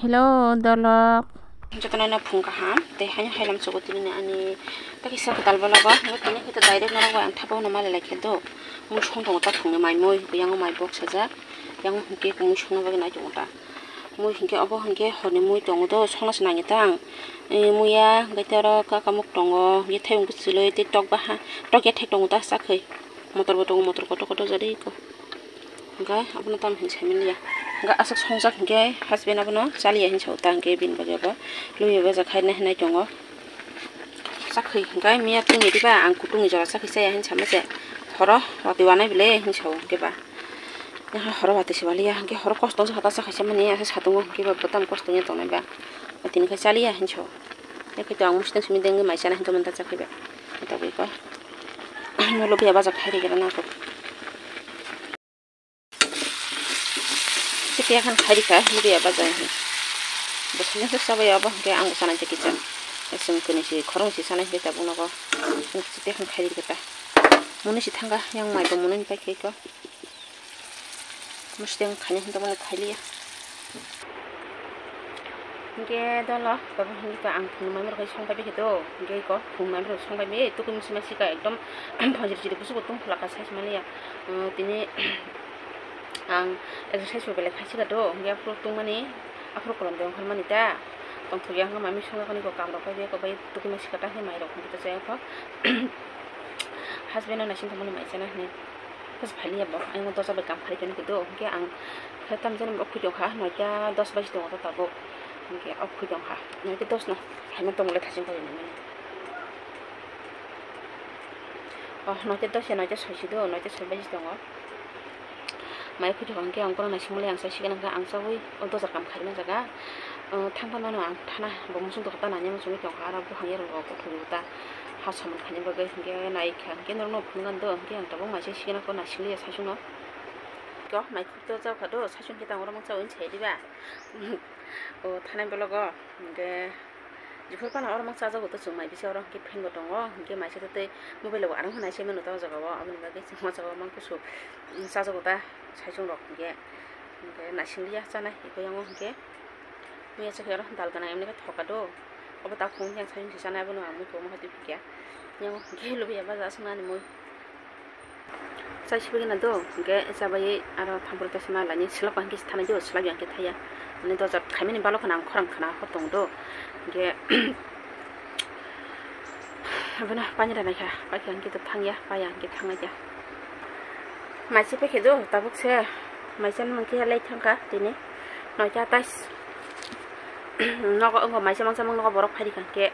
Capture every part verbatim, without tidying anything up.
Hello, dolok. Jotono no phung kaham, tei haino hailam chugo tini ani ta kisa kwtal bolago, tini hwnkhe direct norok bai ang thapa hwnwi malai lai khe do. Mui song tongo ta phungni mai mui, yang mai box sajak, yang hwnkhe mui songna bagwi nai tongo ta. Mui hwnkhe obo hwnkhe horni mui tongo do, songna se nangya ta ang. Muya hwnkhe tei oro kakamuk tongo, yathai hwnkhe chwlwi tei tok baha, tok yathai tongo ta chakhwi. Motor bo tongo, motor kotor kotor jari ko. Hwnkhe abono tamo hinwi saimanya. Hwnkhe aswk songjak hwnkhe husband abono chaliya hinwi sao ta, hwnkhe bini bagwi abo luya baja khaina hinwi tongo. Chakhwi hwnkhe miya tungwi diba ang kutung ni jora chakhwi chaya hinwi sama se. Horo watwi wanai bwle hinwi sao hwnkhe ba. Horo watwi se waliya hwnkhe horo kosto wngsa kha ta chakhwi chamani asa satungo hwnkhe ba bwtam kosto wngya tongnai ba. Tini khe chaliya hinwi sao. Yakhe to ang musi tang simi dengwi mai chana hinwi tongmani ta chakhwi ba. Tabwi ko. Molo biya baja khai ri gana nangkuk. Chikhe khan khai rikha, lubiya baja hi. Bwswkno se chabai abo hwnkhe ang bo chanai se kicha. Chwng kwnwi se khorang se chanai se tabuk nogo. Chikhe khan khai rikha ta. Mwnwi se thangkha, yang mai bo mwnwi pai khe ko. Mustang khaina hinwi tongmani khailiya. Hwnkhe dolo, tabuk hwnkhe ang phunukmani rok song pai khe do. Hwnkhe ko phunukmani rok song pai bi, tukui musi masi ka ekdom phonjri chiri busugo tong phalaka sai se maliya. Tini Ang exercise bo belai khaisika do, hwnkhe aphuru tungmani, aphuru kolom de ongkharmani ta. Tongthokya hwnkhe mami songya koni ko kam rok pai, ko bai tukuma sika ta hwnwi mai rok hwnkhe to chaya kho. Husband no naising tongmani mai chana hwnwi. Bus phailiya bo, ayang dosa bai kam kharwi tongkhe do, hwnkhe ang khe tamjani okhoi tongkha, noita dos baji tongo ta tabuk. Hwnkhe okhoi tongkha, noita dos no phaina tongmole thaching kori nangmani. Oh, noita dos ya, noita soi si do, noita soi baji tongo. Mai phuti hwnkhe ang bono naisingmani ang sai sigan wngkha, ang chaui o dojar kam khaima jaga. Thangpa mano ang thana bo muchung tongkha ta nanya muchungwi tongkha, aro buphang yarwng rok kuthukgo ta ha samung khaina bagwi hwnkhe naikha, hwnkhe norokno phunuknani do, hwnkhe ang tabuk mai sai sigan wngkha naisingli ya saichungno. Kok mai khukto chao kha do, saichung khe tang oro mangsa oi sai diba. O thanai bologo hwnkhe. Jephuru phano oro mangsa chajago to chwng mai bisa oro hwnkhe fan bo tongo, hwnkhe maisa tei mobile bo arang hwnwi se mano ta o jaga o, aboni bagwi chwng o jaga o mangkusu chajago ta saichung rok hwnkhe, hwnkhe naising liya chanai hwnkhe yango hwnkhe muya chakhe oro dal gana emni khe thoka do, obo ta phung yang saichung se chanai abono ang muitu omo hai twi phikya yango hwnkhe lubiya baja aswk nani mui. Chai sibigina do, hwnkhe chabai aro thampori kaisa ma laini selok ba hwnkhe thana do, selok ya hwnkhe thaya. Ani doja khaimani balok khna ang khorang khna hor tongo do. Hwnkhe abono pani ranaikha, paikha hwnkhe to thangya, paya hwnkhe thangnaikha. Maise paikhe do, tabuk se maise mankhe late thangkha tini noita atais. Nogo wngkha maise mangsa mangnogo borok phairikha hwnkhe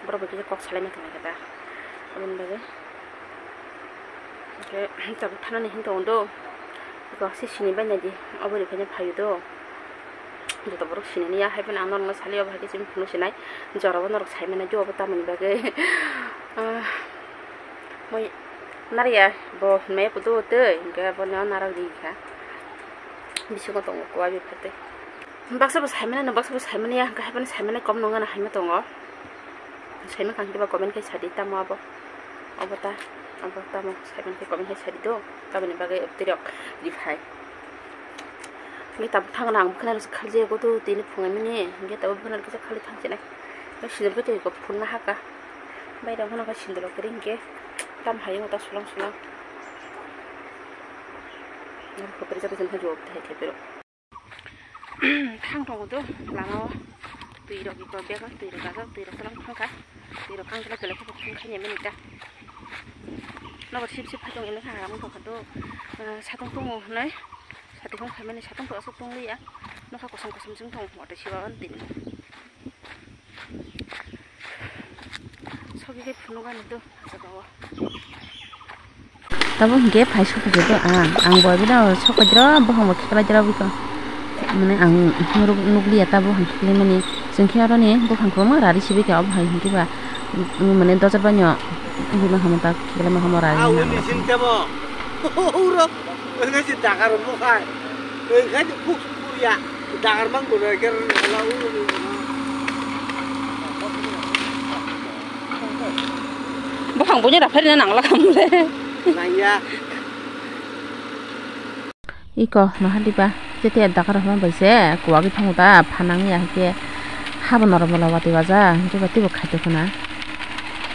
borok bai kisa kok salaima tongnaikha ta. Aboni bagwi. Hwnkhe tabuk thanani hinwi tongo do. Eko se sini bai naidi, obo ni phaino phaio do. Joto borok sinini ya, hai phano ang norokno sali, obo hai khe chini phunuk sinai. Jorabo norok sai manai do, obo tamoni bagwi. Ah, moi narya bo hinmai kudu tei, hwnkhe bono narok ri kha. Bisingo tongo kuwa biphatwi. Baksa bo saimano, baksa bo saimani ya, hwnkhe hai phano saimani kom nung gana haima tongo. Saima kha hwnkhe ba comment khai sadi tamo abo. Obo ta, abo tamo saimani khe comment khai sadi do. Tamoni bagwi obtwi rok ri phai. Hwnkhe tabuk thangna ang bwkhwnai rok khaljago do, tini phungai mani. Hwnkhe tabuk bwkhwnai rok kisa khali thang chinai. Sijil khe twi kok phunna haka. Bai rok phano kha sindilok kwrwi hwnkhe. Tam hai wngkha ta sulang sulang. Khopri jagwi chwng kha jok thai thai phiro. Thang tongo do lama o twi rok iko bego twi rok gajak twi rok kwlwng thang kha twi rok kang belai belai khe bo thang kha mani ta nogo sip sip phai tong ini kha ang tong kha do satung tongo hwnwi satung khai mani satung to aswk tong liya nokha kosom kosom chwng tongo watwi siba o tini. Sobi khe phunukgani do jaga o. Tabo hwnkhe phai sokphaikhe do ang, ang bo bino sokphaidro, bophang bo khiklai dro bwkha. Mane ang nukliya tabo hwnkhe khiklaimani. Chwng khe aroni bophang kwbangma rari sibikha, obo hai hwnkhe ba, mane dojar baino bini hamya ta khiklaima hamo rari. Wngkha se dagar rok bokha. Wngkha se kuk suk purya. Dagar mang guna khe rwla ulu ni. Buphang buini raphari na nangla khamle. Nangya. Iko, maha diba? Tete dakar hwnba bai se kuwagwi thango ta, phanang ya hwnkhe habo norok bola watwi waja hwnkhe ba teibo khaito khna.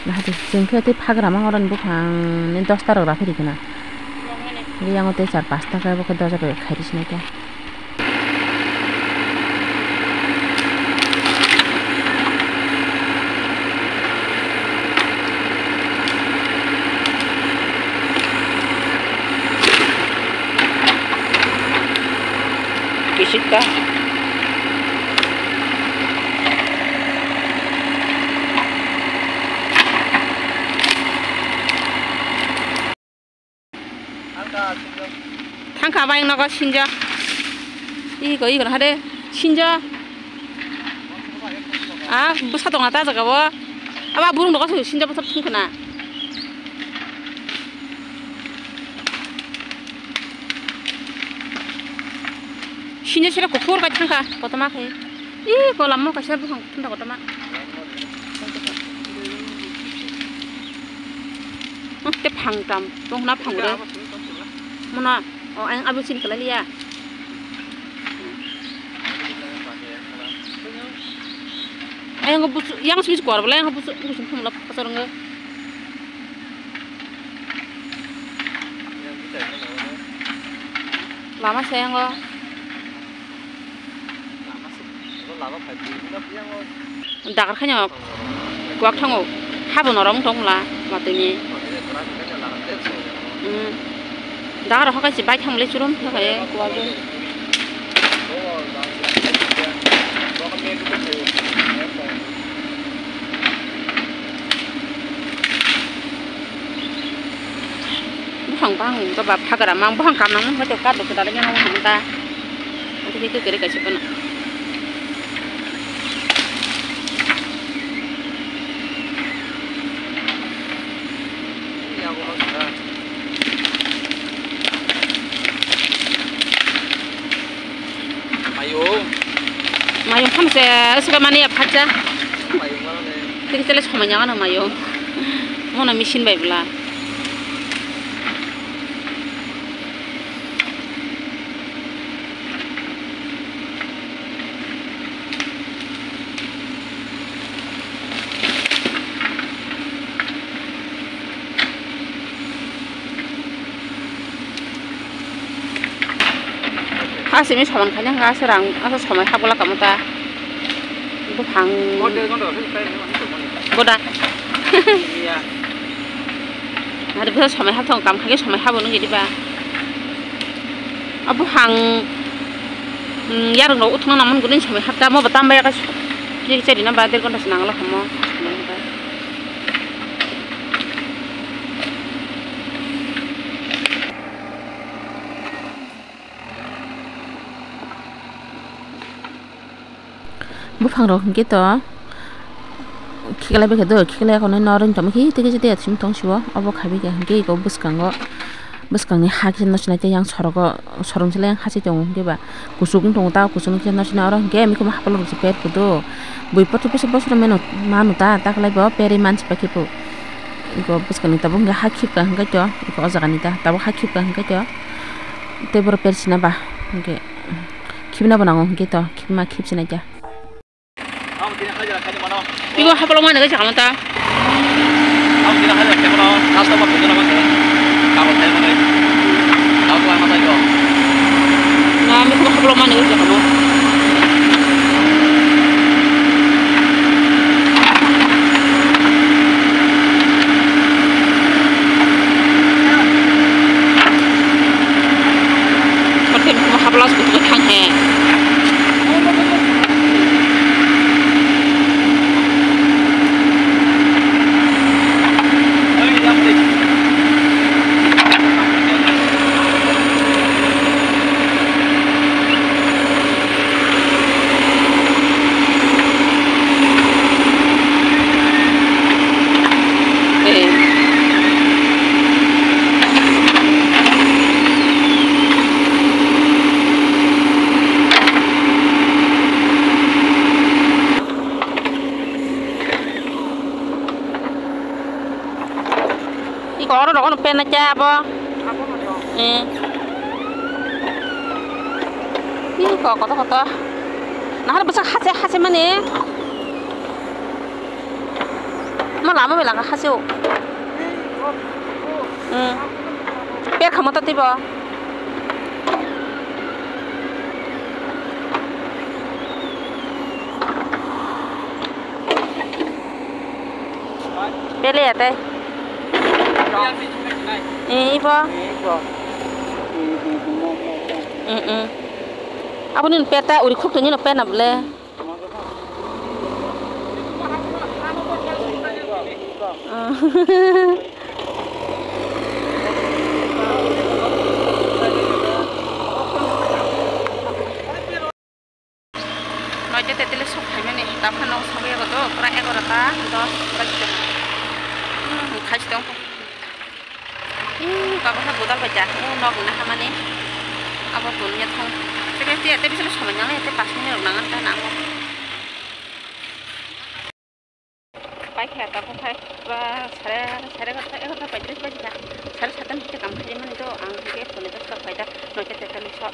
Nahadi chwng khe tei phagra mang oroni buphang ni dosta rok raphiri khna. Hwnkhe yango tei char pasta khe bo khe doja bai khairi sinai khe. Kisikta. Thangkha bai nogo sinjo. Iko iko hade sinjo. Ah, bwsa tongna ta jaga o. Aba burung nogo sinjo bwsa thangkha na. Sinjo sira kuphur kai thangkha kotorma khai. Ih, ko lama kaisa buphang thunda kotorma. Hmm, te phang tam, tong hwnna phang re. Mona, o, ayang abo chini kala liya. Ayang buchu, yang simi kwar bela, yang buchu, buchu phang la phasar nge. Lama sayang o. Dagar khaino kwak thango, habo norok wng tong la watwi ni. Hmm. Dagar rok hakai se bike thang le churum hakai kwak. Buphang bang wngkha ba phagra mang buphang kam nang nang khe kar rok kwtal wngya nang ta. Ante khe kwrwi kaisa phano. Mayung. Mayung khamse aswk mani ya phatsa. Mayung mano ne. Tei chale somai nya mano mayung. Mono machine bai bwla. Ha simi saman khaina hwnkha aswk rang aswk somai ha bola kamo ta. Buphang boda. Hari bwsa somai ha thong kam khaikhe somai habo nungwi diba. Abo hang, mm, yarwng rok uthukna nangmani gwnwi somai hapta, mo bo tam bai khe kiri chari na ba der ghonta se nanglo hamo. Buphang rok hwnkhe to khiklai bai khe do, khiklai ya khonai norwng tongma khe tei kisa tei simi tong sio, obo khai bai khe hwnkhe eko bwskango, bwskangni ha kisa no sinai tei yang sorogo, sorong se yang hachai tongo hwnkhe ba kuchuk wng tongo ta, kuchuk no kisa no sinai oro hwnkhe mikhumu hapalok rok se per kudo, bui pothor bwswk bosoro mano, mano ta, ta kwlai bo perwi mansi paikhe bo eko bwskangni tabuk hwnkhe ha khipka hwnkhe to, eko o jaga ni ta, tabuk ha khipka hwnkhe to tei borok per sina ba hwnkhe. Khibina bo nango hwnkhe to, khibima khib sinai khe. Ibo hapalok mani khe sakano ta. Na, ibo hapalok mani khe sakano. Kote mo hapla sku thang he. Iko oro rogo no pen na cha abo. Eh. Ko koto koto. Nahar bwsak hase hase mani. Ma lama bai laka hase o. Hmm. Per khamo to tibo. Pele ya tei. Eh, ibo. Mm, mm. Abo ni peta uri khuk tongni no pena bole. Ah. Noita tetelis sok phaimani, taphano sogwi abo do pura egarota dos baji tong. Hmm, khai tong. Ih, baba ha budal baja, o nok na hamani. Abo tun ya thong. Teke tiya te bisalo somai nang, te pas minute rok nangan ta nango. Pai kha ta buphai pura sare, sare egarota, egarota paitris baji kha. Sare sata ni hite kam khaimani do, ang hike phone dos ta phaida, noita tetelis sok.